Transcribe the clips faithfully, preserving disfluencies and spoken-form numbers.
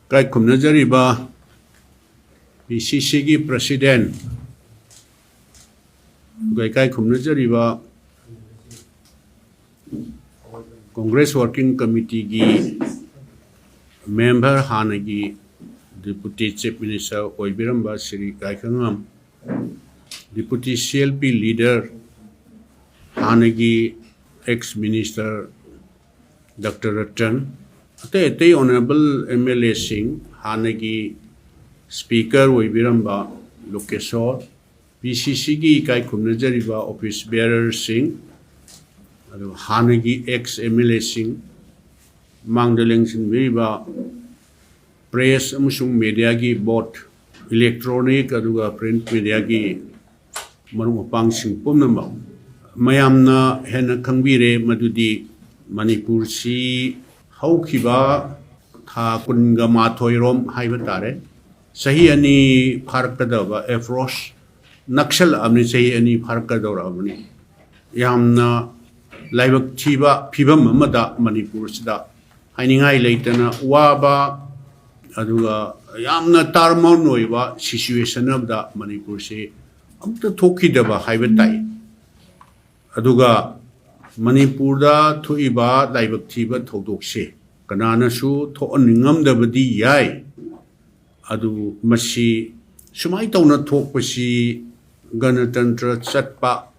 ꯏꯀꯥꯏ ꯈꯨꯝꯅꯖꯔꯤꯕ ꯄꯤ ꯁꯤ ꯁꯤꯒꯤ ꯄ꯭ꯔꯁꯤꯗꯦꯟ, ꯑꯗꯨꯒ ꯏꯀꯥꯏ ꯈꯨꯝꯅꯖꯔꯤꯕ ꯀꯣꯡꯒ꯭ꯔꯦꯁ ꯋꯥꯔꯀꯤꯡ ꯀꯃꯤꯇꯤꯒꯤ ꯃꯦꯝꯕꯔ, ꯍꯥꯟꯅꯒꯤ ꯗꯤꯄꯨꯇꯤ ꯆꯤꯐ ꯃꯤꯅꯤꯁꯇꯔ ꯑꯣꯏꯕꯤꯔꯝꯕ Shri Gaikhangam, deputy C L P leader, ꯍꯥꯟꯅꯒꯤ ꯑꯦꯛꯁ ꯃꯤꯅꯤꯁꯇꯔ ꯗꯥꯛꯇꯔ ꯔꯇꯟ, ꯑꯇꯩ ꯑꯇꯩ ꯑꯣꯅꯔꯦꯕꯜ ꯑꯦꯝ ꯑꯦꯜ ꯑꯦꯁꯤꯡ, ꯍꯥꯟꯅꯒꯤ ꯁ꯭ꯄꯤꯀꯔ ꯑꯣꯏꯕꯤꯔꯝꯕ ꯂꯣꯀꯦꯁꯣꯔ, ꯄꯤ ꯁꯤ ꯁꯤꯒꯤ ꯏꯀꯥꯏ ꯈꯨꯝꯅꯖꯔꯤꯕ ꯑꯣꯐꯤꯁ ꯕꯤꯌꯔꯔꯁꯤꯡ, ꯑꯗꯨꯒ ꯍꯥꯟꯅꯒꯤ ꯑꯦꯛꯁ ꯑꯦꯝ ꯑꯦꯜ ꯑꯦꯁꯤꯡ, ꯃꯥꯡꯗ ꯂꯦꯡꯁꯤꯟꯕꯤꯔꯤꯕ ꯄ꯭ꯔꯦꯁ ꯑꯃꯁꯨꯡ ꯃꯦꯗꯤꯌꯥꯒꯤ ꯕꯣꯠ, ꯏꯂꯦꯛꯇ꯭ꯔꯣꯅꯤꯛ ꯑꯗꯨꯒ ꯄ꯭ꯔꯤꯟꯠ ꯃꯦꯗꯤꯌꯥꯒꯤ ꯃꯔꯨꯞ ꯃꯄꯥꯡꯁꯤꯡ ꯄꯨꯝꯅꯃꯛ, ꯃꯌꯥꯝꯅ ꯍꯦꯟꯅ ꯈꯪꯕꯤꯔꯦ ꯃꯗꯨꯗꯤ ꯃꯅꯤꯄꯨꯔꯁꯤ ꯍꯧꯈꯤꯕ ꯊꯥ ꯀꯨꯟꯒ ꯃꯥꯊꯣꯏꯔꯣꯝ ꯍꯥꯏꯕ ꯇꯥꯔꯦ, ꯆꯍꯤ ꯑꯅꯤ ꯐꯥꯔꯛꯀꯗꯕ ꯑꯦꯄ꯭ꯔꯣꯁ ꯅꯛꯁꯜꯂꯛꯑꯕꯅꯤ, ꯆꯍꯤ ꯑꯅꯤ ꯐꯥꯔꯛꯀꯗꯧꯔꯛꯑꯕꯅꯤ꯫ ꯌꯥꯝꯅ ꯂꯥꯏꯕꯛ ꯊꯤꯕ ꯐꯤꯕꯝ ꯑꯃꯗ ꯃꯅꯤꯄꯨꯔꯁꯤꯗ ꯍꯥꯏꯅꯤꯡꯉꯥꯏ ꯂꯩꯇꯅ ꯋꯥꯕ, ꯑꯗꯨꯒ ꯌꯥꯝꯅ ꯇꯥꯔꯃꯣꯟ ꯑꯣꯏꯕ ꯁꯤꯆꯨꯋꯦꯁꯟ ꯑꯃꯗ ꯃꯅꯤꯄꯨꯔꯁꯤ ꯑꯃꯨꯛꯇ ꯊꯣꯛꯈꯤꯗꯕ ꯍꯥꯏꯕ ꯇꯥꯏ꯫ ꯑꯗꯨꯒ ꯃꯅꯤꯄꯨꯔꯗ ꯊꯣꯛꯏꯕ ꯂꯥꯏꯕꯛ ꯊꯤꯕ ꯊꯧꯗꯣꯛꯁꯦ ꯀꯅꯥꯅꯁꯨ ꯊꯣꯛꯍꯟꯅꯤꯡꯉꯝꯗꯕꯗꯤ ꯌꯥꯏ꯫ ꯑꯗꯨꯕꯨ ꯃꯁꯤ ꯁꯨꯃꯥꯏꯅ ꯇꯧꯅ ꯊꯣꯛꯄꯁꯤ ꯒꯅꯇꯟꯇ꯭ꯔ ꯆꯠꯄ,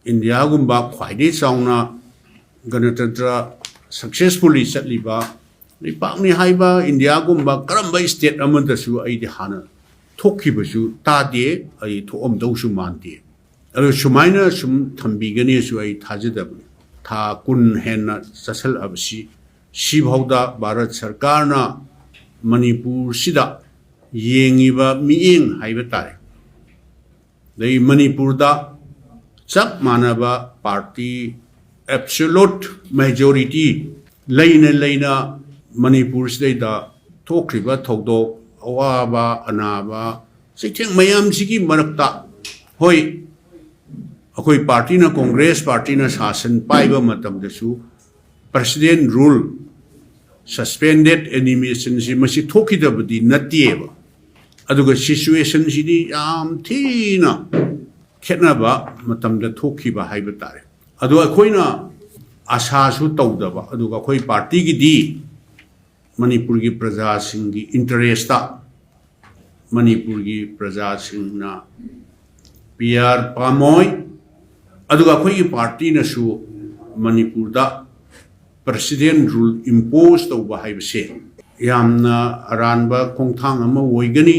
ꯏꯟꯗꯤꯌꯥꯒꯨꯝꯕ ꯈ꯭ꯋꯥꯏꯗꯒꯤ ꯆꯥꯎꯅ ꯒꯅꯇꯟꯇ꯭ꯔ ꯁꯛꯁꯦꯁꯐꯨꯜꯂꯤ ꯆꯠꯂꯤꯕ ꯂꯩꯄꯥꯛꯅꯤ ꯍꯥꯏꯕ ꯏꯟꯗꯤꯌꯥꯒꯨꯝꯕ ꯀꯔꯝꯕ ꯁ꯭ꯇꯦꯠ ꯑꯃꯗꯁꯨ ꯑꯩꯗꯤ ꯍꯥꯟꯅ ꯊꯣꯛꯈꯤꯕꯁꯨ ꯇꯥꯗꯦ, ꯑꯩ ꯊꯣꯛꯑꯝꯗꯧꯁꯨ ꯃꯥꯟꯗꯦ꯫ ꯑꯗꯨ ꯁꯨꯃꯥꯏꯅ ꯁꯨꯝ ꯊꯝꯕꯤꯒꯅꯤꯁꯨ ꯑꯩ ꯊꯥꯖꯗꯕꯅꯤ꯫ ꯊꯥ ꯀꯨꯟ ꯍꯦꯟꯅ ꯆꯠꯁꯜꯂꯛꯑꯕꯁꯤ, ꯁꯤꯐꯥꯎꯗ ꯚꯥꯔꯠ ꯁꯔꯀꯥꯔꯅ ꯃꯅꯤꯄꯨꯔꯁꯤꯗ ꯌꯦꯡꯉꯤꯕ ꯃꯤꯠꯌꯦꯡ ꯍꯥꯏꯕ ꯇꯥꯔꯦ, ꯑꯗꯩ ꯃꯅꯤꯄꯨꯔꯗ ꯆꯞ ꯃꯥꯟꯅꯕ ꯄꯥꯔꯇꯤ, ꯑꯦꯕꯁꯣꯂꯨꯠ ꯃꯦꯖꯣꯔꯤꯇꯤ ꯂꯩꯅ ꯂꯩꯅ ꯃꯅꯤꯄꯨꯔꯁꯤꯗꯩꯗ ꯊꯣꯛꯈ꯭ꯔꯤꯕ ꯊꯧꯗꯣꯛ, ꯑꯋꯥꯕ ꯑꯅꯥꯕ, ꯆꯩꯊꯦꯡ ꯃꯌꯥꯝꯁꯤꯒꯤ ꯃꯔꯛꯇ, ꯍꯣꯏ, ꯑꯩꯈꯣꯏ ꯄꯥꯔꯇꯤꯅ, ꯀꯣꯡꯒ꯭ꯔꯦꯁ ꯄꯥꯔꯇꯤꯅ ꯁꯥꯁꯟ ꯄꯥꯏꯕ ꯃꯇꯝꯗꯁꯨ ꯄ꯭ꯔꯁꯤꯗꯦꯟ ꯔꯨꯜ Suspended animationꯁꯤ ꯃꯁꯤ ꯊꯣꯛꯈꯤꯗꯕꯗꯤ ꯅꯠꯇꯦꯕ, ꯑꯗꯨꯒ situationꯁꯤꯗꯤ ꯌꯥꯝ ꯊꯤꯅ ꯈꯦꯠꯅꯕ ꯃꯇꯝꯗ ꯊꯣꯛꯈꯤꯕ ꯍꯥꯏꯕ ꯇꯥꯔꯦ꯫ ꯑꯗꯣ ꯑꯩꯈꯣꯏꯅ ꯑꯁꯥꯁꯨ ꯇꯧꯗꯕ, ꯑꯗꯨꯒ ꯑꯩꯈꯣꯏ ꯄꯥꯔꯇꯤꯒꯤꯗꯤ ꯃꯅꯤꯄꯨꯔꯒꯤ ꯄ꯭ꯔꯖꯥꯁꯤꯡꯒꯤ interestꯇ ꯃꯅꯤꯄꯨꯔꯒꯤ ꯄ꯭ꯔꯖꯥꯁꯤꯡꯅ PR ꯄꯥꯝꯃꯣꯏ, ꯑꯗꯨꯒ ꯑꯩꯈꯣꯏꯒꯤ ꯄꯥꯔꯇꯤꯅꯁꯨ ꯃꯅꯤꯄꯨꯔꯗ president rule impose ꯇꯧꯕ ꯍꯥꯏꯕꯁꯦ ꯌꯥꯝꯅ ꯑꯔꯥꯟꯕ ꯈꯣꯡꯊꯥꯡ ꯑꯃ ꯑꯣꯏꯒꯅꯤ,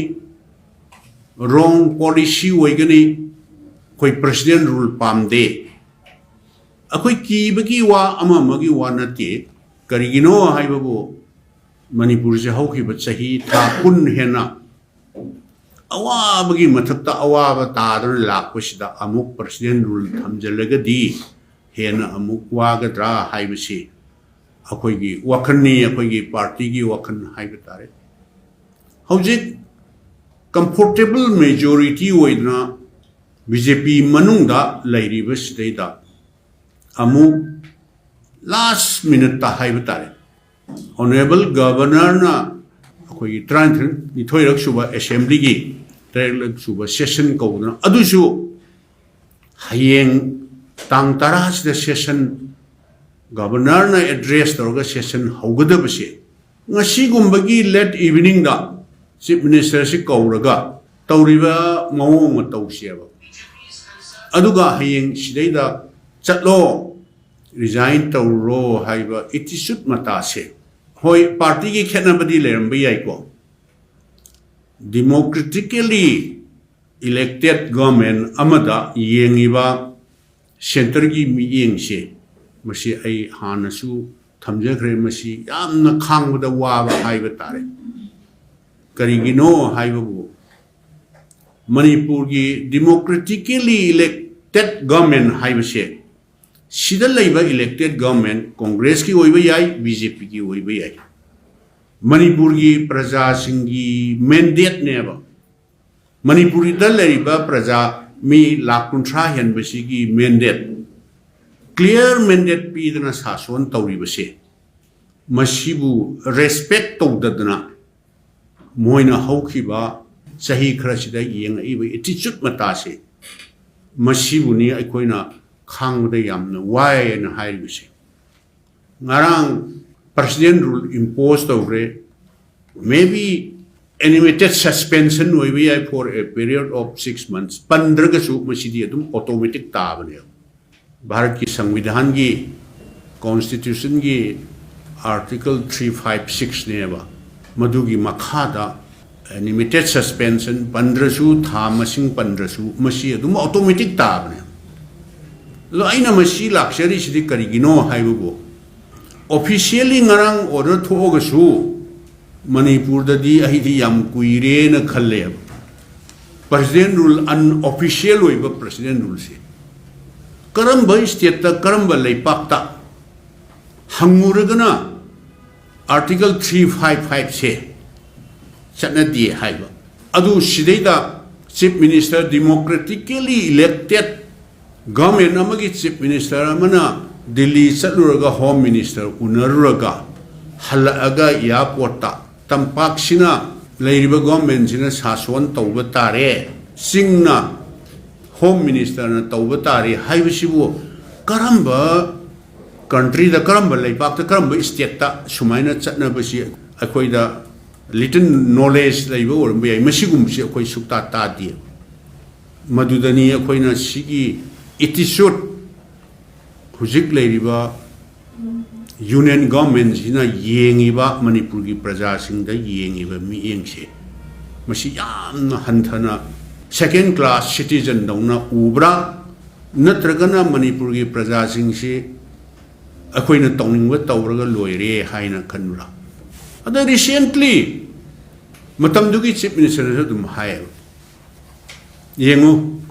wrong policy ꯑꯣꯏꯒꯅꯤ꯫ ꯑꯩꯈꯣꯏ president rule ꯄꯥꯝꯗꯦ꯫ ꯑꯩꯈꯣꯏ ꯀꯤꯕꯒꯤ ꯋꯥ, ꯑꯃ ꯑꯃꯒꯤ ꯋꯥ ꯅꯠꯇꯦ꯫ ꯀꯔꯤꯒꯤꯅꯣ ꯍꯥꯏꯕꯕꯨ, ꯃꯅꯤꯄꯨꯔꯁꯦ ꯍꯧꯈꯤꯕ ꯆꯍꯤ ꯊꯥ ꯀꯨꯟ ꯍꯦꯟꯅ ꯑꯋꯥꯕꯒꯤ ꯃꯊꯛꯇ ꯑꯋꯥꯕ ꯇꯥꯗꯨꯅ ꯂꯥꯛꯄꯁꯤꯗ ꯑꯃꯨꯛ president rule ꯊꯝꯖꯤꯜꯂꯒꯗꯤ ꯍꯦꯟꯅ ꯑꯃꯨꯛ ꯋꯥꯒꯗ꯭ꯔꯥ ꯍꯥꯏꯕꯁꯤ ꯑꯩꯈꯣꯏꯒꯤ ꯋꯥꯈꯜꯅꯤ, ꯑꯩꯈꯣꯏꯒꯤ ꯄꯥꯔꯇꯤꯒꯤ ꯋꯥꯈꯜ ꯍꯥꯏꯕ ꯇꯥꯔꯦ꯫ ꯍꯧꯖꯤꯛ comfortable majority ꯑꯣꯏꯗꯅ BJP ꯃꯅꯨꯡꯗ ꯂꯩꯔꯤꯕꯁꯤꯗꯩꯗ ꯑꯃꯨꯛ last minuteꯇ ꯍꯥꯏꯕ ꯇꯥꯔꯦ, Honourable Governorꯅ ꯑꯩꯈꯣꯏꯒꯤ ꯇꯔꯥꯅꯤꯊꯣꯏꯔꯛ ꯁꯨꯕ Assemblyꯒꯤ ꯇꯔꯦꯠꯂꯛ ꯁꯨꯕ session ꯀꯧꯗꯅ, ꯑꯗꯨꯁꯨ ꯍꯌꯦꯡ ꯇꯥꯡ ꯇꯔꯥꯁꯤꯗ session, Governorꯅ address ꯇꯧꯔꯒ session ꯍꯧꯒꯗꯕꯁꯦ, ꯉꯁꯤꯒꯨꯝꯕꯒꯤ late eveningꯗ Chief Ministerꯁꯤ ꯀꯧꯔꯒ ꯇꯧꯔꯤꯕ ꯃꯑꯣꯡ ꯃꯇꯧꯁꯦꯕ, ꯑꯗꯨꯒ ꯍꯌꯦꯡ ꯁꯤꯗꯩꯗ ꯆꯠꯂꯣ, resign ꯇꯧꯔꯨꯔꯣ ꯍꯥꯏꯕ attitude ꯃꯇꯥꯁꯦ, ꯍꯣꯏ, ꯄꯥꯔꯇꯤꯒꯤ ꯈꯦꯠꯅꯕꯗꯤ ꯂꯩꯔꯝꯕ ꯌꯥꯏꯀꯣ, democratically elected government ꯑꯃꯗ ꯌꯦꯡꯉꯤꯕ centreꯒꯤ ꯃꯤꯠꯌꯦꯡꯁꯦ, ꯃꯁꯤ ꯑꯩ ꯍꯥꯟꯅꯁꯨ ꯊꯝꯖꯈ꯭ꯔꯦ, ꯃꯁꯤ ꯌꯥꯝꯅ ꯈꯥꯡꯕꯗ ꯋꯥꯕ ꯍꯥꯏꯕ ꯇꯥꯔꯦ꯫ ꯀꯔꯤꯒꯤꯅꯣ ꯍꯥꯏꯕꯕꯨ, ꯃꯅꯤꯄꯨꯔꯒꯤ democratically elected government ꯍꯥꯏꯕꯁꯦ, ꯁꯤꯗ ꯂꯩꯕ elected government Congressꯀꯤ ꯑꯣꯏꯕ ꯌꯥꯏ, BJPꯒꯤ ꯑꯣꯏꯕ ꯌꯥꯏ, ꯃꯅꯤꯄꯨꯔꯒꯤ ꯄ꯭ꯔꯖꯥꯁꯤꯡꯒꯤ mandateꯅꯦꯕ꯫ ꯃꯅꯤꯄꯨꯔꯗ ꯂꯩꯔꯤꯕ ꯄ꯭ꯔꯖꯥ ꯃꯤ ꯂꯥꯈ ꯀꯨꯟꯊ꯭ꯔꯥ ꯍꯦꯟꯕꯁꯤꯒꯤ mandate, clear mandate ꯄꯤꯗꯅ ꯁꯥꯁꯣꯟ ꯇꯧꯔꯤꯕꯁꯦ, ꯃꯁꯤꯕꯨ ꯔꯦꯁꯄꯦꯛ ꯇꯧꯗꯗꯅ ꯃꯣꯏꯅ ꯍꯧꯈꯤꯕ ꯆꯍꯤ ꯈꯔꯁꯤꯗ ꯌꯦꯡꯉꯛꯏꯕ ꯑꯦꯇꯤꯆꯨꯠ ꯃꯇꯥꯁꯦ, ꯃꯁꯤꯕꯨꯅꯤ ꯑꯩꯈꯣꯏꯅ ꯈꯥꯡꯕꯗ ꯌꯥꯝꯅ ꯋꯥꯏ ꯍꯥꯏꯅ ꯍꯥꯏꯔꯤꯕꯁꯦ꯫ ꯉꯔꯥꯡ ꯄ꯭ꯔꯁꯤꯗꯦꯟ ꯔꯨꯜ ꯏꯝꯄꯣꯖ ꯇꯧꯈ꯭ꯔꯦ, maybe ꯑꯦꯅꯤꯃꯦꯇꯦꯠ ꯁꯁꯄꯦꯟꯁꯟ ꯑꯣꯏꯕ ꯌꯥꯏ for a period of six months, ꯄꯟꯗ꯭ꯔꯒꯁꯨ ꯃꯁꯤꯗꯤ ꯑꯗꯨꯝ ꯑꯣꯇꯣꯃꯦꯇꯤꯛ ꯇꯥꯕꯅꯦꯕ꯫ ꯚꯥꯔꯠꯀꯤ ꯁꯪꯕꯤꯙꯥꯟꯒꯤ, ꯀꯣꯟꯁꯇꯤꯇ꯭ꯌꯨꯁꯟꯒꯤ ꯑꯥꯔꯇꯤꯀꯜ ꯊ꯭ꯔꯤ ꯐꯥꯏꯚ ꯁꯤꯛꯁꯅꯦꯕ, ꯃꯗꯨꯒꯤ ꯃꯈꯥꯗ ꯑꯦꯅꯤꯃꯦꯇꯦꯠ ꯁꯁꯄꯦꯟꯁꯟ ꯄꯟꯗ꯭ꯔꯁꯨ, ꯊꯥ ꯃꯁꯤꯡ ꯄꯟꯗ꯭ꯔꯁꯨ, ꯃꯁꯤ ꯑꯗꯨꯝ ꯑꯣꯇꯣꯃꯦꯇꯤꯛ ꯇꯥꯕꯅꯦ꯫ ꯑꯗꯣ ꯑꯩꯅ ꯃꯁꯤ ꯂꯥꯛꯆꯔꯤꯁꯤꯗꯤ ꯀꯔꯤꯒꯤꯅꯣ ꯍꯥꯏꯕꯕꯨ, ꯑꯣꯐꯤꯁꯤꯌꯦꯜꯂꯤ ꯉꯔꯥꯡ ꯑꯣꯔꯗꯔ ꯊꯣꯛꯑꯒꯁꯨ ꯃꯅꯤꯄꯨꯔꯗꯗꯤ ꯑꯩꯗꯤ ꯌꯥꯝ ꯀꯨꯏꯔꯦꯅ ꯈꯜꯂꯦꯕ꯫ ꯄ꯭ꯔꯁꯤꯗꯦꯟ ꯔꯨꯜ, ꯑꯟꯑꯣꯐꯤꯁꯤꯌꯦꯜ ꯑꯣꯏꯕ ꯄ꯭ꯔꯁꯤꯗꯦꯟ ꯔꯨꯜꯁꯦ ꯀꯔꯝꯕ ꯁ꯭ꯇꯦꯠꯇ, ꯀꯔꯝꯕ ꯂꯩꯄꯥꯛꯇ ꯍꯪꯉꯨꯔꯒꯅ ꯑꯥꯔꯇꯤꯀꯜ ꯊ꯭ꯔꯤ ꯐꯥꯏꯚ ꯐꯥꯏꯚꯁꯦ ꯆꯠꯅꯗꯦ ꯍꯥꯏꯕ꯫ ꯑꯗꯨ ꯁꯤꯗꯩꯗ ꯆꯤꯐ ꯃꯤꯅꯤꯁꯇꯔ, ꯗꯤꯃꯣꯀ꯭ꯔꯦꯇꯤꯀꯦꯂꯤ ꯏꯂꯦꯛꯇꯦꯠ ꯒꯚꯔꯟꯃꯦꯟ ꯑꯃꯒꯤ ꯆꯤꯐ ꯃꯤꯅꯤꯁꯇꯔ ꯑꯃꯅ ꯗꯤꯜꯂꯤ ꯆꯠꯂꯨꯔꯒ ꯍꯣꯝ ꯃꯤꯅꯤꯁꯇꯔ ꯎꯅꯔꯨꯔꯒ ꯍꯜꯂꯛꯑꯒ ꯑꯦꯌꯥꯔꯄꯣꯔꯠꯇ ꯇꯝꯄꯥꯛꯁꯤꯅ, ꯂꯩꯔꯤꯕ ꯒꯚꯔꯟꯃꯦꯟꯁꯤꯅ ꯁꯥꯁꯣꯟ ꯇꯧꯕ ꯇꯥꯔꯦ, ꯆꯤꯡꯅ ꯍꯣꯝ ꯃꯤꯅꯤꯁꯇꯔꯅ ꯇꯧꯕ ꯇꯥꯔꯦ ꯍꯥꯏꯕꯁꯤꯕꯨ ꯀꯔꯝꯕ ꯀꯟꯇ꯭ꯔꯤꯗ, ꯀꯔꯝꯕ ꯂꯩꯄꯥꯛꯇ, ꯀꯔꯝꯕ ꯁ꯭ꯇꯦꯠꯇ ꯁꯨꯃꯥꯏꯅ ꯆꯠꯅꯕꯁꯤ ꯑꯩꯈꯣꯏꯗ ꯂꯤꯇꯜ ꯅꯣꯂꯦꯖ ꯂꯩꯕ ꯑꯣꯏꯔꯝꯕ ꯌꯥꯏ꯫ ꯃꯁꯤꯒꯨꯝꯕꯁꯤ ꯑꯩꯈꯣꯏ ꯁꯨꯛꯇꯥ ꯇꯥꯗꯦ꯫ ꯃꯗꯨꯗꯅꯤ ꯑꯩꯈꯣꯏꯅ ꯁꯤꯒꯤ ꯑꯦꯇꯤꯆꯨꯠ, ꯍꯧꯖꯤꯛ ꯂꯩꯔꯤꯕ ꯌꯨꯅꯤꯌꯟ ꯒꯚꯔꯟꯃꯦꯟꯁꯤꯅ ꯌꯦꯡꯉꯤꯕ, ꯃꯅꯤꯄꯨꯔꯒꯤ ꯄ꯭ꯔꯖꯥꯁꯤꯡꯗ ꯌꯦꯡꯉꯤꯕ ꯃꯤꯠꯌꯦꯡꯁꯦ, ꯃꯁꯤ ꯌꯥꯝꯅ ꯍꯟꯊꯅ ꯁꯦꯀꯦꯟ ꯀ꯭ꯂꯥꯁ ꯁꯤꯇꯤꯖꯟꯗꯧꯅ ꯎꯕ꯭ꯔꯥ, ꯅꯠꯇ꯭ꯔꯒꯅ ꯃꯅꯤꯄꯨꯔꯒꯤ ꯄ꯭ꯔꯖꯥꯁꯤꯡꯁꯤ ꯑꯩꯈꯣꯏꯅ ꯇꯧꯅꯤꯡꯕ ꯇꯧꯔꯒ ꯂꯣꯏꯔꯦ ꯍꯥꯏꯅ ꯈꯟꯕ꯭ꯔꯥ? ꯑꯗ ꯔꯤꯁꯦꯟꯠꯂꯤ ꯃꯇꯝꯗꯨꯒꯤ ꯆꯤꯐ ꯃꯤꯅꯤꯁꯇꯔꯅꯁꯨ ꯑꯗꯨꯝ ꯍꯥꯏꯌꯦꯕ, ꯌꯦꯡꯉꯨ,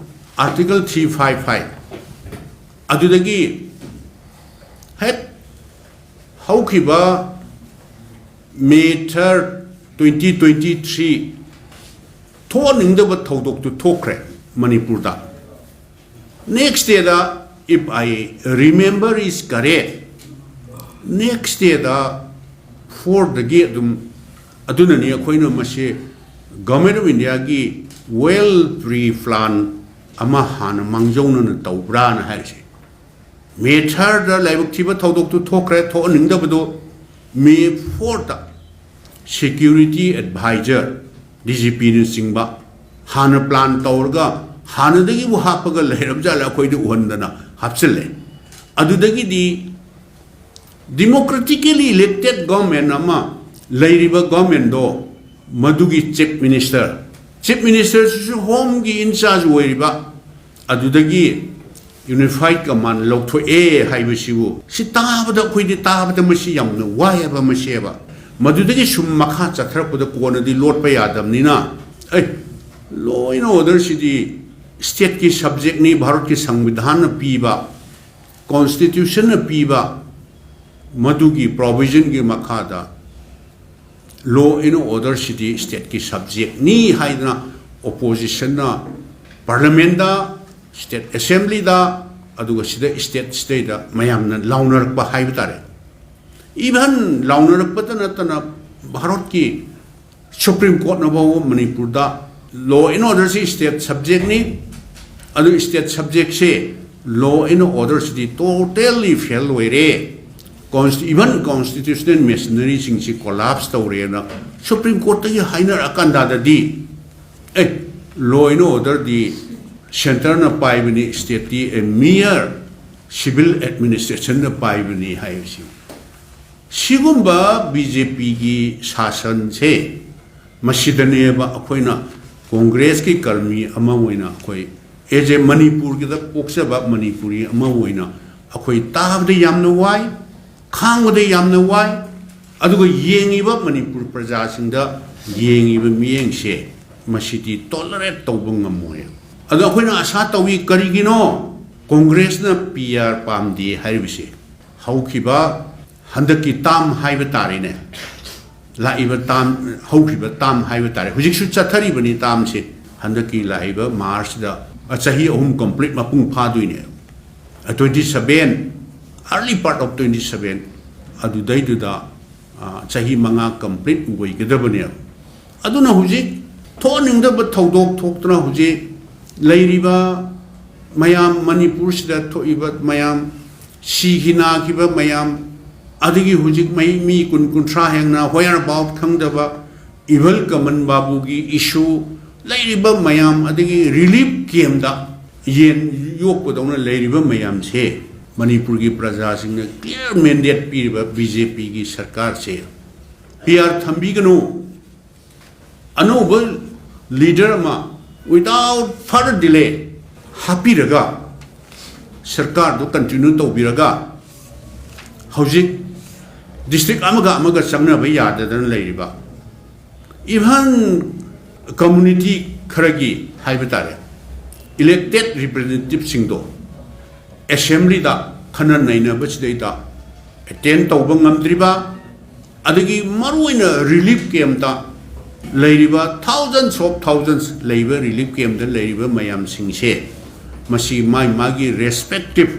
ꯑꯥꯔꯇꯤꯀꯜ ꯊ꯭ꯔꯤ ꯐꯥꯏꯚ ꯐꯥꯏꯚ ꯑꯗꯨꯗꯒꯤ ꯍꯦꯛ ꯍꯧꯈꯤꯕ May third, twenty twenty three ꯊꯣꯛꯍꯟꯅꯤꯡꯗꯕ ꯊꯧꯗꯣꯛꯇꯨ ꯊꯣꯛꯈ꯭ꯔꯦ ꯃꯅꯤꯄꯨꯔꯗ꯫ Next date, if I remember is correct, next date ꯐꯣꯔꯗꯒꯤ ꯑꯗꯨꯝ, ꯑꯗꯨꯅꯅꯤ ꯑꯩꯈꯣꯏꯅ ꯃꯁꯤ Government of Indiaꯒꯤ well pre plan ꯑꯃ ꯍꯥꯟꯅ ꯃꯥꯡꯖꯧꯅꯅ ꯇꯧꯕ꯭ꯔꯥꯅ ꯍꯥꯏꯔꯤꯁꯦ꯫ ꯃꯦ ꯊꯥꯔꯗ ꯂꯥꯏꯕꯛ ꯊꯤꯕ ꯊꯧꯗꯣꯛꯇꯨ ꯊꯣꯛꯈ꯭ꯔꯦ, ꯊꯣꯛꯍꯟꯅꯤꯡꯗꯕꯗꯣ꯫ ꯃꯦ ꯐꯣꯔꯗ security advisor, D G Pꯅꯆꯤꯡꯕ ꯍꯥꯟꯅ plan ꯇꯧꯔꯒ ꯍꯥꯟꯅꯗꯒꯤꯕꯨ ꯍꯥꯞꯄꯒ ꯂꯩꯔꯕ ꯖꯥꯠꯂ, ꯑꯩꯈꯣꯏꯗ ꯎꯍꯟꯗꯅ ꯍꯥꯞꯆꯤꯜꯂꯦ꯫ ꯑꯗꯨꯗꯒꯤꯗꯤ democratically elected government ꯑꯃ ꯂꯩꯔꯤꯕ governmentꯗꯣ, ꯃꯗꯨꯒꯤ chief minister, chief ministerꯁꯤꯁꯨ homeꯒꯤ in charge ꯑꯣꯏꯔꯤꯕ, ꯑꯗꯨꯗꯒꯤ unified command ꯂꯧꯊꯣꯛꯑꯦ ꯍꯥꯏꯕꯁꯤꯕꯨ, ꯁꯤ ꯇꯥꯕꯗ ꯑꯩꯈꯣꯏꯗꯤ ꯇꯥꯕꯗ ꯃꯁꯤ ꯌꯥꯝꯅ ꯋꯥꯏꯑꯕ ꯃꯁꯤꯑꯕ꯫ ꯃꯗꯨꯗꯒꯤ ꯁꯨꯝ ꯃꯈꯥ ꯆꯠꯊꯔꯛꯄꯗ ꯀꯣꯟꯅꯗꯤ ꯂꯣꯠꯄ ꯌꯥꯗꯕꯅꯤꯅ, ꯑꯦ, law and orderꯁꯤꯗꯤ stateꯀꯤ subjectꯅꯤ, ꯚꯥꯔꯠꯀꯤ ꯁꯪꯕꯤꯙꯥꯟꯅ ꯄꯤꯕ, constitutionꯅ ꯄꯤꯕ ꯃꯗꯨꯒꯤ provisionꯒꯤ ꯃꯈꯥꯗ law and orderꯁꯤꯗꯤ stateꯀꯤ subjectꯅꯤ ꯍꯥꯏꯗꯅ oppositionꯅ parliamentꯗ, state assemblyꯗ, ꯑꯗꯨꯒ ꯁꯤꯗ state state ꯃꯌꯥꯝꯅ ꯂꯥꯎꯅꯔꯛꯄ ꯍꯥꯏꯕ ꯇꯥꯔꯦ꯫ Even ꯂꯥꯎꯅꯔꯛꯄꯗ ꯅꯠꯇꯅ ꯚꯥꯔꯠꯀꯤ Supreme Courtꯅ ꯐꯥꯎꯕ ꯃꯅꯤꯄꯨꯔꯗ law and orderꯁꯤ state subjectꯅꯤ, ꯑꯗꯨ state subjectꯁꯦ law and orderꯁꯤꯗꯤ totally fail ꯑꯣꯏꯔꯦ, consti-, even constitutional machineryꯁꯤꯡꯁꯤ collapse ꯇꯧꯔꯦꯅ Supreme Courtꯇꯒꯤ ꯍꯥꯏꯅꯔꯛꯑꯀꯥꯟꯗꯗꯤ, A, law and orderꯗꯤ centreꯅ ꯄꯥꯏꯕꯅꯤ, stateꯇꯤ a mere civil administrationꯅ ꯄꯥꯏꯕꯅꯤ ꯍꯥꯏꯕꯁꯤ꯫ ꯁꯤꯒꯨꯝꯕ BJPꯒꯤ ꯁꯥꯁꯟꯁꯦ, ꯃꯁꯤꯗꯅꯦꯕ ꯑꯩꯈꯣꯏꯅ Congressꯀꯤ ꯀꯔꯃꯤ ꯑꯃ ꯑꯣꯏꯅ, ꯑꯩꯈꯣꯏ as a ꯃꯅꯤꯄꯨꯔꯒꯤꯗ ꯄꯣꯛꯆꯕ ꯃꯅꯤꯄꯨꯔꯤ ꯑꯃ ꯑꯣꯏꯅ ꯑꯩꯈꯣꯏ ꯇꯥꯕꯗ ꯌꯥꯝꯅ ꯋꯥꯏ, ꯈꯥꯡꯕꯗ ꯌꯥꯝꯅ ꯋꯥꯏ, ꯑꯗꯨꯒ ꯌꯦꯡꯉꯤꯕ ꯃꯅꯤꯄꯨꯔ ꯄ꯭ꯔꯖꯥꯁꯤꯡꯗ ꯌꯦꯡꯉꯤꯕ ꯃꯤꯠꯌꯦꯡꯁꯦ ꯃꯁꯤꯗꯤ tolerate ꯇꯧꯕ ꯉꯝꯃꯣꯏ꯫ ꯑꯗꯣ ꯑꯩꯈꯣꯏꯅ ꯑꯁꯥ ꯇꯧꯏ, ꯀꯔꯤꯒꯤꯅꯣ Congressꯅ PR ꯄꯥꯝꯗꯦ ꯍꯥꯏꯔꯤꯕꯁꯦ? ꯍꯧꯈꯤꯕ ꯍꯟꯗꯛꯀꯤ term ꯍꯥꯏꯕ ꯇꯥꯔꯦꯅꯦ, ꯂꯥꯛꯏꯕ term, ꯍꯧꯈꯤꯕ term ꯍꯥꯏꯕ ꯇꯥꯔꯦ, ꯍꯧꯖꯤꯛꯁꯨ ꯆꯠꯊꯔꯤꯕꯅꯤ termꯁꯦ꯫ ꯍꯟꯗꯛꯀꯤ ꯂꯥꯛꯏꯕ Marchꯇ, ꯑ, ꯆꯍꯤ ꯑꯍꯨꯝ complete ꯃꯄꯨꯡ ꯐꯥꯗꯣꯏꯅꯦ꯫ ꯑ, twenty seven, early part of twenty seven, ꯑꯗꯨꯗꯩꯗꯨꯗ, ꯑ, ꯆꯍꯤ ꯃꯉꯥ complete ꯑꯣꯏꯒꯗꯕꯅꯦꯕ꯫ ꯑꯗꯨꯅ ꯍꯧꯖꯤꯛ ꯊꯣꯛꯍꯟꯅꯤꯡꯗꯕ ꯊꯧꯗꯣꯛ ꯊꯣꯛꯇꯅ ꯍꯧꯖꯤꯛ ꯂꯩꯔꯤꯕ ꯃꯌꯥꯝ, ꯃꯅꯤꯄꯨꯔꯁꯤꯗ ꯊꯣꯛꯏꯕ ꯃꯌꯥꯝ, ꯁꯤꯈꯤ ꯅꯥꯈꯤꯕ ꯃꯌꯥꯝ, ꯑꯗꯒꯤ ꯍꯧꯖꯤꯛ ꯃꯩ, ꯃꯤ ꯀꯨꯟ ꯀꯨꯟꯊ꯭ꯔꯥ ꯍꯦꯟꯅ whereabout ꯈꯪꯗꯕ, even ꯀꯃꯟ ꯕꯥꯕꯨꯒꯤ issue, ꯂꯩꯔꯤꯕ ꯃꯌꯥꯝ, ꯑꯗꯒꯤ relief campꯇ ꯌꯦꯟ ꯌꯣꯛꯄꯗꯧꯅ ꯂꯩꯔꯤꯕ ꯃꯌꯥꯝꯁꯦ ꯃꯅꯤꯄꯨꯔꯒꯤ ꯄ꯭ꯔꯖꯥꯁꯤꯡꯅ clear mandate ꯄꯤꯔꯤꯕ BJPꯒꯤ ꯁꯔꯀꯥꯔꯁꯦ PR ꯊꯝꯕꯤꯒꯅꯨ꯫ ꯑꯅꯧꯕ leader ꯑꯃ without further delay ꯍꯥꯞꯄꯤꯔꯒ, ꯁꯔꯀꯥꯔꯗꯨ continue ꯇꯧꯕꯤꯔꯒ, ꯍꯧꯖꯤꯛ district ꯑꯃꯒ ꯑꯃꯒ ꯆꯪꯅꯕ ꯌꯥꯗꯗꯅ ꯂꯩꯔꯤꯕ, even community ꯈꯔꯒꯤ ꯍꯥꯏꯕ ꯇꯥꯔꯦ, elected representativeꯁꯤꯡꯗꯣ assemblyꯗ ꯈꯟꯅ ꯅꯩꯅꯕꯁꯤꯗꯩꯗ attend ꯇꯧꯕ ꯉꯝꯗ꯭ꯔꯤꯕ, ꯑꯗꯒꯤ ꯃꯔꯨꯑꯣꯏꯅ relief campꯇ ꯂꯩꯔꯤꯕ thousands of thousands ꯂꯩꯕ relief campꯇ ꯂꯩꯔꯤꯕ ꯃꯌꯥꯝꯁꯤꯡꯁꯦ, ꯃꯁꯤ ꯃꯥꯒꯤ ꯃꯥꯒꯤ respective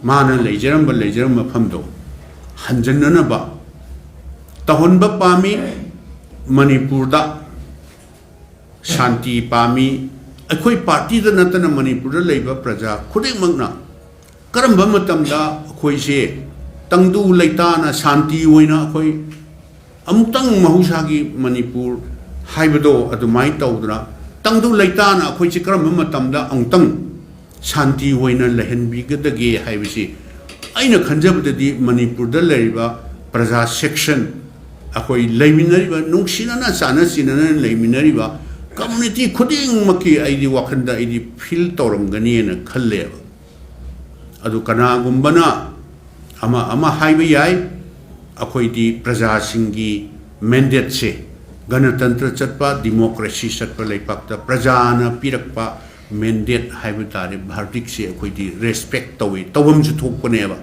ꯃꯥꯅ ꯂꯩꯖꯔꯝꯕ, ꯂꯩꯖꯔꯝꯕ ꯃꯐꯝꯗꯣ ꯍꯟꯖꯟꯅꯅꯕ ꯇꯧꯍꯟꯕ ꯄꯥꯝꯃꯤ꯫ ꯃꯅꯤꯄꯨꯔꯗ ꯁꯥꯟꯇꯤ ꯄꯥꯝꯃꯤ꯫ ꯑꯩꯈꯣꯏ partyꯗ ꯅꯠꯇꯅ ꯃꯅꯤꯄꯨꯔꯗ ꯂꯩꯕ ꯄ꯭ꯔꯖꯥ ꯈꯨꯗꯤꯡꯃꯛꯅ ꯀꯔꯝꯕ ꯃꯇꯝꯗ ꯑꯩꯈꯣꯏꯁꯦ ꯇꯪꯗꯨ ꯂꯩꯇꯥꯅ ꯁꯥꯟꯇꯤ ꯑꯣꯏꯅ ꯑꯩꯈꯣꯏ ꯑꯃꯨꯛꯇꯪ ꯃꯍꯧꯁꯥꯒꯤ ꯃꯅꯤꯄꯨꯔ ꯍꯥꯏꯕꯗꯣ ꯑꯗꯨꯃꯥꯏꯅ ꯇꯧꯗꯅ ꯇꯪꯗꯨ ꯂꯩꯇꯥꯅ ꯑꯩꯈꯣꯏꯁꯦ ꯀꯔꯝꯕ ꯃꯇꯝꯗ ꯑꯃꯨꯛꯇꯪ ꯁꯥꯟꯇꯤ ꯑꯣꯏꯅ ꯂꯩꯍꯟꯕꯤꯒꯗꯒꯦ ꯍꯥꯏꯕꯁꯤ ꯑꯩꯅ ꯈꯟꯖꯕꯗꯗꯤ ꯃꯅꯤꯄꯨꯔꯗ ꯂꯩꯔꯤꯕ ꯄ꯭ꯔꯖꯥ section, ꯑꯩꯈꯣꯏ ꯂꯩꯃꯤꯟꯅꯔꯤꯕ, ꯅꯨꯡꯁꯤꯅꯅ ꯆꯥꯟꯅ ꯆꯤꯟꯅꯅ ꯂꯩꯃꯤꯟꯅꯔꯤꯕ community ꯈꯨꯗꯤꯡꯃꯛꯀꯤ ꯑꯩꯗꯤ ꯋꯥꯈꯜꯗ ꯑꯩꯗꯤ feel ꯇꯧꯔꯝꯒꯅꯤꯅ ꯈꯜꯂꯦꯕ꯫ ꯑꯗꯨ ꯀꯅꯥꯒꯨꯝꯕꯅ ꯑꯃ ꯑꯃ ꯍꯥꯏꯕ ꯌꯥꯏ, ꯑꯩꯈꯣꯏꯗꯤ ꯄ꯭ꯔꯖꯥꯁꯤꯡꯒꯤ mandateꯁꯦ, ꯒꯅꯇꯟꯇ꯭ꯔ ꯆꯠꯄ, democracy ꯆꯠꯄ ꯂꯩꯄꯥꯛꯇ ꯄ꯭ꯔꯖꯥꯅ ꯄꯤꯔꯛꯄ mandate ꯍꯥꯏꯕ ꯇꯥꯔꯦ, verdictꯁꯦ ꯑꯩꯈꯣꯏꯗꯤ respect ꯇꯧꯏ, ꯇꯧꯐꯝꯁꯨ ꯊꯣꯛꯄꯅꯦꯕ,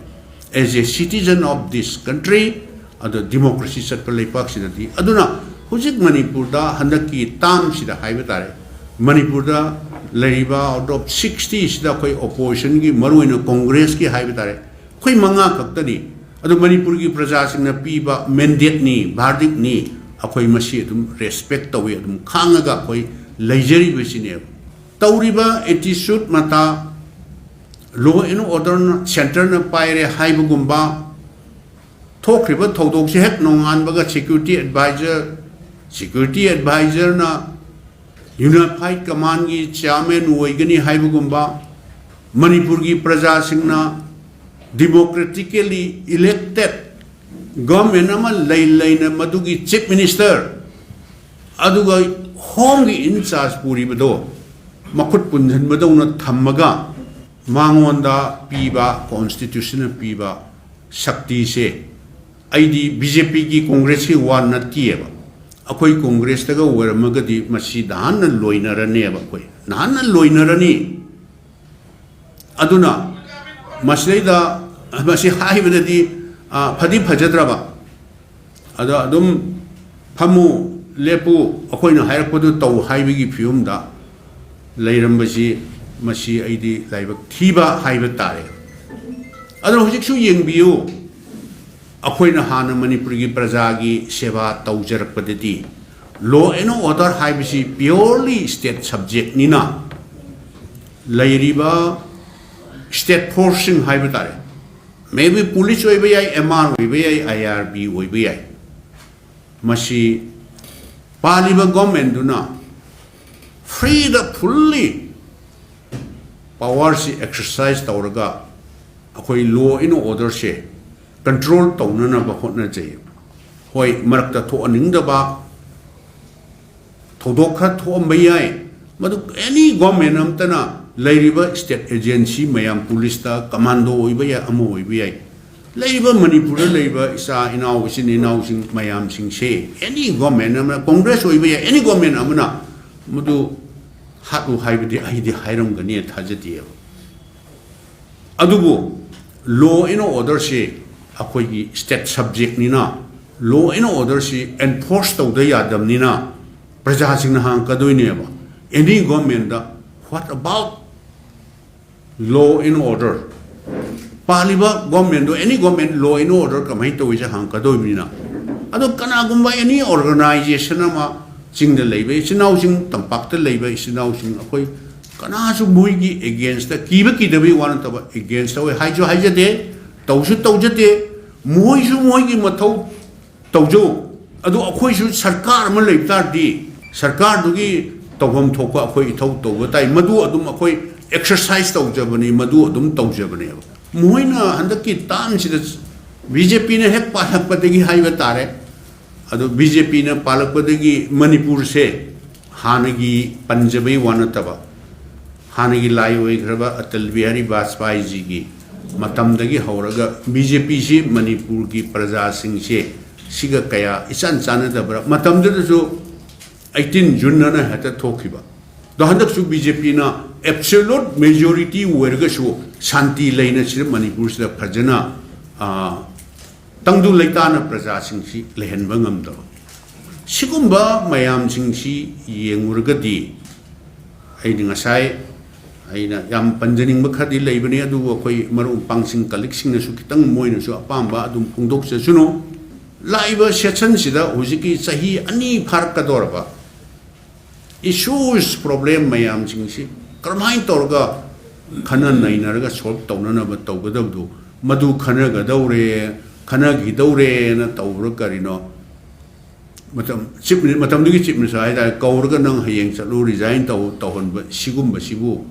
as a citizen of this country꯫ ꯑꯗꯣ democracy ꯆꯠꯄ ꯂꯩꯄꯥꯛꯁꯤꯗꯗꯤ꯫ ꯑꯗꯨꯅ ꯍꯧꯖꯤꯛ ꯃꯅꯤꯄꯨꯔꯗ ꯍꯟꯗꯛꯀꯤ termꯁꯤꯗ ꯍꯥꯏꯕ ꯇꯥꯔꯦ, ꯃꯅꯤꯄꯨꯔꯗ ꯂꯩꯔꯤꯕ out of sixtyꯁꯤꯗ ꯑꯩꯈꯣꯏ oppositionꯒꯤ, ꯃꯔꯨꯑꯣꯏꯅ Congressꯀꯤ ꯍꯥꯏꯕ ꯇꯥꯔꯦ, ꯑꯩꯈꯣꯏ ꯃꯉꯥ ꯈꯛꯇꯅꯤ꯫ ꯑꯗꯨ ꯃꯅꯤꯄꯨꯔꯒꯤ ꯄ꯭ꯔꯖꯥꯁꯤꯡꯅ ꯄꯤꯕ ꯃꯦꯟꯗꯦꯠꯅꯤ, ꯚꯥꯔꯗꯤꯛꯅꯤ꯫ ꯑꯩꯈꯣꯏ ꯃꯁꯤ ꯑꯗꯨꯝ ꯔꯦꯁꯄꯦꯛ ꯇꯧꯏ, ꯑꯗꯨꯝ ꯈꯥꯡꯉꯒ ꯑꯩꯈꯣꯏ ꯂꯩꯖꯔꯤꯕꯁꯤꯅꯦꯕ꯫ ꯇꯧꯔꯤꯕ ꯑꯦꯇꯤꯆꯨꯠ ꯃꯇꯥ, ꯂꯣ ꯑꯦꯟ ꯑꯣꯔꯗꯔꯅ ꯁꯦꯟꯇꯔꯅ ꯄꯥꯏꯔꯦ ꯍꯥꯏꯕꯒꯨꯝꯕ, ꯊꯣꯛꯈ꯭ꯔꯤꯕ ꯊꯧꯗꯣꯛꯁꯦ ꯍꯦꯛ ꯅꯣꯡꯉꯥꯟꯕꯒ ꯁꯦꯀ꯭ꯌꯨꯔꯤꯇꯤ ꯑꯦꯗꯚꯥꯏꯖꯔ, ꯁꯦꯀ꯭ꯌꯨꯔꯤꯇꯤ ꯑꯦꯗꯚꯥꯏꯖꯔꯅ ꯌꯨꯅꯤꯐꯥꯏꯠ ꯀꯃꯥꯟꯒꯤ ꯆꯤꯌꯥꯔꯃꯦꯟ ꯑꯣꯏꯒꯅꯤ ꯍꯥꯏꯕꯒꯨꯝꯕ, ꯃꯅꯤꯄꯨꯔꯒꯤ ꯄ꯭ꯔꯖꯥꯁꯤꯡꯅ democratically elected government ꯑꯃ ꯂꯩ ꯂꯩꯅ ꯃꯗꯨꯒꯤ ꯆꯤꯐ ꯃꯤꯅꯤꯁꯇꯔ ꯑꯗꯨꯒ ꯍꯣꯝꯒꯤ ꯏꯟꯆꯥꯔꯖ ꯄꯨꯔꯤꯕꯗꯣ ꯃꯈꯨꯠ ꯄꯨꯟꯁꯤꯟꯕꯗꯧꯅ ꯊꯝꯃꯒ ꯃꯉꯣꯟꯗ ꯄꯤꯕ, ꯀꯣꯟꯁꯇꯤꯇ꯭ꯌꯨꯁꯟꯅ ꯄꯤꯕ ꯁꯛꯇꯤꯁꯦ, ꯑꯩꯗꯤ ꯕꯤ ꯖꯦ ꯄꯤꯒꯤ ꯀꯣꯡꯒ꯭ꯔꯦꯁꯀꯤ ꯋꯥ ꯅꯠꯇꯦꯕ꯫ ꯑꯩꯈꯣꯏ ꯀꯣꯡꯒ꯭ꯔꯦꯁꯇꯒ ꯑꯣꯏꯔꯝꯃꯒꯗꯤ ꯃꯁꯤ ꯅꯍꯥꯟꯅ ꯂꯣꯏꯅꯔꯅꯦꯕ, ꯑꯩꯈꯣꯏ ꯅꯍꯥꯟꯅ ꯂꯣꯏꯅꯔꯅꯤ꯫ ꯑꯗꯨꯅ ꯃꯁꯤꯗꯩꯗ, ꯃꯁꯤ ꯍꯥꯏꯕꯗꯗꯤ, ꯑ, ꯐꯗꯤ ꯐꯖꯗ꯭ꯔꯕ, ꯑꯗꯣ ꯑꯗꯨꯝ ꯐꯝꯃꯨ, ꯂꯦꯞꯄꯨ, ꯑꯩꯈꯣꯏꯅ ꯍꯥꯏꯔꯛꯄꯗꯨ ꯇꯧ ꯍꯥꯏꯕꯒꯤ ꯐꯤꯕꯝꯗ ꯂꯩꯔꯝꯕꯁꯤ, ꯃꯁꯤ ꯑꯩꯗꯤ ꯂꯥꯏꯕꯛ ꯊꯤꯕ ꯍꯥꯏꯕ ꯇꯥꯔꯦ꯫ ꯑꯗꯨꯅ ꯍꯧꯖꯤꯛꯁꯨ ꯌꯦꯡꯕꯤꯌꯨ, ꯑꯩꯈꯣꯏꯅ ꯍꯥꯟꯅ ꯃꯅꯤꯄꯨꯔꯒꯤ ꯄ꯭ꯔꯖꯥꯒꯤ ꯁꯦꯕꯥ ꯇꯧꯖꯔꯛꯄꯗꯗꯤ law and order ꯍꯥꯏꯕꯁꯤ purely state subjectꯅꯤꯅ, ꯂꯩꯔꯤꯕ state forceꯁꯤꯡ ꯍꯥꯏꯕ ꯇꯥꯔꯦ, maybe police ꯑꯣꯏꯕ ꯌꯥꯏ, ꯑꯦꯝ ꯑꯥꯔ ꯑꯣꯏꯕ ꯌꯥꯏ, ꯑꯥꯏ ꯑꯥꯔ ꯕꯤ ꯑꯣꯏꯕ ꯌꯥꯏ, ꯃꯁꯤ ꯄꯥꯜꯂꯤꯕ ꯒꯣꯔꯃꯦꯟꯗꯨꯅ freeꯗ fully powerꯁꯤ exercise ꯇꯧꯔꯒ ꯑꯩꯈꯣꯏ law and orderꯁꯦ control ꯇꯧꯅꯅꯕ ꯍꯣꯠꯅꯖꯩ꯫ ꯍꯣꯏ, ꯃꯔꯛꯇ ꯊꯣꯛꯍꯟꯅꯤꯡꯗꯕ ꯊꯧꯗꯣꯛ ꯈꯔ ꯊꯣꯛꯑꯝꯕ ꯌꯥꯏ, ꯃꯗꯨ any ꯒꯣꯔꯃꯦꯟ ꯑꯃꯇꯅ ꯂꯩꯔꯤꯕ state agency ꯃꯌꯥꯝ, ꯄꯨꯂꯤꯁꯇ, ꯀꯃꯥꯟꯗꯣ ꯑꯣꯏꯕ ꯌꯥꯏ, ꯑꯃ ꯑꯣꯏꯕ ꯌꯥꯏ, ꯂꯩꯔꯤꯕ ꯃꯅꯤꯄꯨꯔꯗ ꯂꯩꯔꯤꯕ ꯏꯆꯥ ꯏꯅꯥꯎ, ꯏꯆꯤꯟ ꯏꯅꯥꯎꯁꯤꯡ ꯃꯌꯥꯝꯁꯤꯡꯁꯦ, any ꯒꯣꯔꯃꯦꯟ ꯑꯃꯅ, ꯀꯣꯡꯒ꯭ꯔꯦꯁ ꯑꯣꯏꯕ ꯌꯥꯏ, any ꯒꯣꯔꯃꯦꯟ ꯑꯃꯅ ꯃꯗꯨ ꯍꯥꯠꯂꯨ ꯍꯥꯏꯕꯗꯤ ꯑꯩꯗꯤ ꯍꯥꯏꯔꯝꯒꯅꯤ ꯊꯥꯖꯗꯦꯕ꯫ ꯑꯗꯨꯕꯨ law and orderꯁꯤ ꯑꯩꯈꯣꯏꯒꯤ state subjectꯅꯤꯅ, law and orderꯁꯤ enforce ꯇꯧꯗ ꯌꯥꯗꯕꯅꯤꯅ ꯄ꯭ꯔꯖꯥꯁꯤꯡꯅ ꯍꯪꯉꯛꯀꯗꯣꯏꯅꯦꯕ, any ꯒꯣꯔꯃꯦꯟꯗ, what about law and order? ꯄꯥꯜꯂꯤꯕ ꯒꯣꯔꯃꯦꯟꯗꯣ, ꯑꯦꯅꯤ ꯒꯣꯔꯃꯦꯟ, ꯂꯣ ꯑꯦꯟ ꯑꯣꯔꯗꯔ ꯀꯃꯥꯏꯅ ꯇꯧꯏꯁꯦ ꯍꯪꯉꯛꯀꯗꯣꯏꯕꯅꯤꯅ, ꯑꯗꯣ ꯀꯅꯥꯒꯨꯝꯕ ꯑꯦꯅꯤ ꯑꯣꯔꯒꯅꯥꯏꯖꯦꯁꯟ ꯑꯃ, ꯆꯤꯡꯗ ꯂꯩꯕ ꯏꯆꯤꯟ ꯏꯅꯥꯎꯁꯤꯡ, ꯇꯝꯄꯥꯛꯇ ꯂꯩꯕ ꯏꯆꯤꯟ ꯏꯅꯥꯎꯁꯤꯡ, ꯑꯩꯈꯣꯏ ꯀꯅꯥꯁꯨ ꯃꯣꯏꯒꯤ ꯑꯦꯒꯦꯟꯁꯇ, ꯀꯤꯕ ꯀꯤꯗꯕꯒꯤ ꯋꯥ ꯅꯠꯇꯕ, ꯑꯦꯒꯦꯟꯁ ꯇꯧꯋꯦ ꯍꯥꯏꯁꯨ ꯍꯥꯏꯖꯗꯦ, ꯇꯧꯁꯨ ꯇꯧꯖꯗꯦ꯫ ꯃꯣꯏꯁꯨ ꯃꯣꯏꯒꯤ ꯃꯊꯧ ꯇꯧꯖꯧ꯫ ꯑꯗꯨ ꯑꯩꯈꯣꯏꯁꯨ ꯁꯔꯀꯥꯔ ꯑꯃ ꯂꯩꯕ ꯇꯥꯔꯗꯤ, ꯁꯔꯀꯥꯔꯗꯨꯒꯤ ꯇꯧꯐꯝ ꯊꯣꯛꯄ ꯑꯩꯈꯣꯏ ꯏꯊꯧ ꯇꯧꯕ ꯇꯥꯏ꯫ ꯃꯗꯨ ꯑꯗꯨꯝ ꯑꯩꯈꯣꯏ ꯑꯦꯛꯁꯔꯁꯥꯏꯁ ꯇꯧꯖꯕꯅꯤ, ꯃꯗꯨ ꯑꯗꯨꯝ ꯇꯧꯖꯕꯅꯦꯕ꯫ ꯃꯣꯏꯅ ꯍꯟꯗꯛꯀꯤ ꯇꯥꯝꯁꯤꯗ ꯕꯤ ꯖꯦ ꯄꯤꯅ ꯍꯦꯛ ꯄꯥꯜꯂꯛꯄꯗꯒꯤ ꯍꯥꯏꯕ ꯇꯥꯔꯦ, ꯑꯗꯣ ꯕꯤ ꯖꯦ ꯄꯤꯅ ꯄꯥꯜꯂꯛꯄꯗꯒꯤ ꯃꯅꯤꯄꯨꯔꯁꯦ ꯍꯥꯟꯅꯒꯤ ꯄꯟꯖꯕꯩ ꯋꯥ ꯅꯠꯇꯕ, ꯍꯥꯟꯅꯒꯤ ꯂꯥꯏ ꯑꯣꯏꯈ꯭ꯔꯕ ꯑꯇꯜ ꯕꯤꯍꯥꯔꯤ ꯕꯥꯖꯄꯥꯏꯖꯤꯒꯤ ꯃꯇꯝꯗꯒꯤ ꯍꯧꯔꯒ ꯕꯤ ꯖꯦ ꯄꯤꯁꯤ ꯃꯅꯤꯄꯨꯔꯒꯤ ꯄ꯭ꯔꯖꯥꯁꯤꯡꯁꯦ ꯁꯤꯒ ꯀꯌꯥ ꯏꯆꯥꯟ ꯆꯥꯟꯅꯗꯕ꯭ꯔꯥ? ꯃꯇꯝꯗꯨꯗꯁꯨ ꯑꯩꯠꯇꯤꯟ ꯖꯨꯟ ꯑꯅ ꯍꯦꯛꯇ ꯊꯣꯛꯈꯤꯕ꯫ ꯑꯗꯣ ꯍꯟꯗꯛꯁꯨ ꯕꯤ ꯖꯦ ꯄꯤꯅ ꯑꯦꯕꯁꯣꯂꯨꯠ ꯃꯦꯖꯣꯔꯤꯇꯤ ꯑꯣꯏꯔꯒꯁꯨ ꯁꯥꯟꯇꯤ ꯂꯩꯅ ꯁꯤꯗ ꯃꯅꯤꯄꯨꯔꯁꯤꯗ ꯐꯖꯅ, ꯑ, ꯇꯪꯗꯨ ꯂꯩꯇꯥꯅ ꯄ꯭ꯔꯖꯥꯁꯤꯡꯁꯤ ꯂꯩꯍꯟꯕ ꯉꯝꯗꯕ꯫ ꯁꯤꯒꯨꯝꯕ ꯃꯌꯥꯝꯁꯤꯡꯁꯤ ꯌꯦꯡꯉꯨꯔꯒꯗꯤ ꯑꯩꯅ ꯉꯁꯥꯏ, ꯑꯩꯅ ꯌꯥꯝ ꯄꯟꯖꯅꯤꯡꯕ ꯈꯔꯗꯤ ꯂꯩꯕꯅꯤ, ꯑꯗꯨꯕꯨ ꯑꯩꯈꯣꯏ ꯃꯔꯨꯞ ꯃꯄꯥꯡꯁꯤꯡ, ꯀꯂꯤꯛꯁꯤꯡꯅꯁꯨ ꯈꯤꯇꯪ ꯃꯣꯏꯅꯁꯨ ꯑꯄꯥꯝꯕ ꯑꯗꯨꯝ ꯐꯣꯡꯗꯣꯛꯆꯁꯅꯨ꯫ ꯂꯥꯛꯏꯕ ꯁꯦꯁꯟꯁꯤꯗ ꯍꯧꯖꯤꯛꯀꯤ ꯆꯍꯤ ꯑꯅꯤ ꯐꯥꯔꯛꯀꯗꯧꯔꯕ ꯏꯁꯨꯁ, ꯄ꯭ꯔꯣꯕ꯭ꯂꯦꯝ ꯃꯌꯥꯝꯁꯤꯡꯁꯤ ꯀꯔꯝꯍꯥꯏꯅ ꯇꯧꯔꯒ ꯈꯟꯅ ꯅꯩꯅꯔꯒ ꯁꯣꯜꯕ ꯇꯧꯅꯅꯕ ꯇꯧꯒꯗꯕꯗꯨ, ꯃꯗꯨ ꯈꯟꯅꯒꯗꯧꯔꯦ, ꯈꯟꯅꯈꯤꯗꯧꯔꯦꯅ ꯇꯧꯕ꯭ꯔꯥ ꯀꯔꯤꯅꯣ? ꯃꯇꯝ, ꯆꯤꯞ ꯃꯤꯅꯤ-, ꯃꯇꯝꯗꯨꯒꯤ ꯆꯤꯞ ꯃꯤꯅꯤꯁꯇꯔ ꯍꯥꯏꯇꯥꯔꯦ, ꯀꯧꯔꯒ "ꯅꯪ ꯍꯌꯦꯡ ꯆꯠꯂꯨ, ꯔꯤꯖꯥꯏꯟ ꯇꯧ" ꯇꯧꯍꯟꯕ ꯁꯤꯒꯨꯝꯕꯁꯤꯕꯨ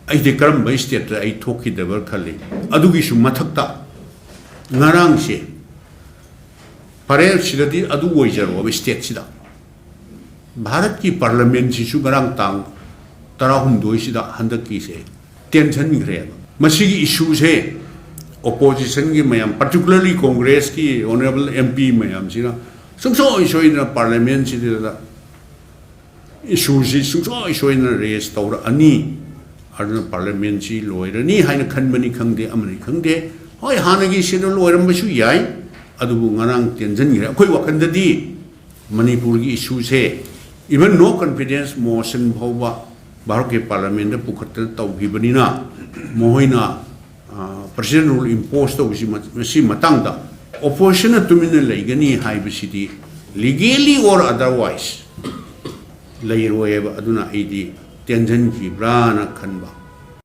ꯑꯩꯗꯤ ꯀꯔꯝꯕ ꯁ꯭ꯇꯦꯠꯇ ꯑꯩ ꯊꯣꯛꯈꯤꯗꯕ꯭ꯔꯥ ꯈꯜꯂꯤ꯫ ꯑꯗꯨꯒꯤꯁꯨ ꯃꯊꯛꯇ ꯉꯔꯥꯡꯁꯦ, ꯐꯔꯦ, ꯁꯤꯗꯗꯤ ꯑꯗꯨ ꯑꯣꯏꯖꯔꯣꯕ, ꯁ꯭ꯇꯦꯠꯁꯤꯗ ꯚꯥꯔꯠꯀꯤ ꯄꯥꯔꯂꯃꯦꯟꯁꯤꯁꯨ ꯉꯔꯥꯡ ꯇꯥꯡ ꯇꯔꯥꯍꯨꯝꯗꯣꯏꯁꯤꯗ ꯍꯟꯗꯛꯀꯤꯁꯦ ꯇꯦꯟꯁꯤꯟꯈ꯭ꯔꯦꯕ꯫ ꯃꯁꯤꯒꯤ ꯏꯁꯨꯁꯦ ꯑꯣꯄꯣꯖꯤꯁꯟꯒꯤ ꯃꯌꯥꯝ, ꯄꯥꯔꯇꯤꯀꯨꯂꯔꯂꯤ ꯀꯣꯡꯒ꯭ꯔꯦꯁꯀꯤ ꯑꯣꯅꯔꯦꯕꯜ ꯑꯦꯝ ꯄꯤ ꯃꯌꯥꯝꯁꯤꯅ ꯁꯨꯡꯁꯣꯏ ꯁꯣꯏꯗꯅ ꯄꯥꯔꯂꯃꯦꯟꯁꯤꯗ ꯏꯁꯨꯁꯤ ꯁꯨꯡꯁꯣꯏ ꯁꯣꯏꯗꯅ ꯔꯦꯖ ꯇꯧꯔꯛꯑꯅꯤ꯫ ꯑꯗꯨꯅ ꯄꯥꯔꯂꯃꯦꯟꯁꯤ ꯂꯣꯏꯔꯅꯤ ꯍꯥꯏꯅ ꯈꯟꯕꯅꯤ ꯈꯪꯗꯦ, ꯑꯃꯅꯤ ꯈꯪꯗꯦ꯫ ꯍꯣꯏ, ꯍꯥꯟꯅꯒꯤ ꯁꯤꯗ ꯂꯣꯏꯔꯝꯕꯁꯨ ꯌꯥꯏ, ꯑꯗꯨꯕꯨ ꯉꯔꯥꯡ ꯇꯦꯟꯁꯤꯟꯈ꯭ꯔꯦ꯫ ꯑꯩꯈꯣꯏ ꯋꯥꯈꯜꯗꯗꯤ ꯃꯅꯤꯄꯨꯔꯒꯤ ꯏꯁꯨꯁꯦ, even no confidence motion ꯐꯥꯎꯕ ꯚꯥꯔꯠꯀꯤ ꯄꯥꯔꯂꯃꯦꯟꯗ ꯄꯨꯈꯠꯇꯅ ꯇꯧꯈꯤꯕꯅꯤꯅ, ꯃꯈꯣꯏꯅ ꯄ꯭ꯔꯦꯁꯤꯗꯦꯟ ꯔꯨꯜ ꯏꯝꯄꯣꯁ ꯇꯧꯕꯁꯤ, ꯃꯁꯤ ꯃꯇꯥꯡꯗ ꯑꯣꯄꯣꯖꯤꯁꯟꯅ ꯇꯨꯃꯤꯟꯅ ꯂꯩꯒꯅꯤ ꯍꯥꯏꯕꯁꯤꯗꯤ, ꯂꯤꯒꯦꯂꯤ ꯑꯣꯔ ꯑꯗꯔꯋꯥꯏꯁ, ꯂꯩꯔꯣꯏꯕ꯫ ꯑꯗꯨꯅ ꯑꯩꯗꯤ ꯇꯦꯟꯁꯤꯟꯈꯤꯕ꯭ꯔꯥꯅ ꯈꯟꯕ꯫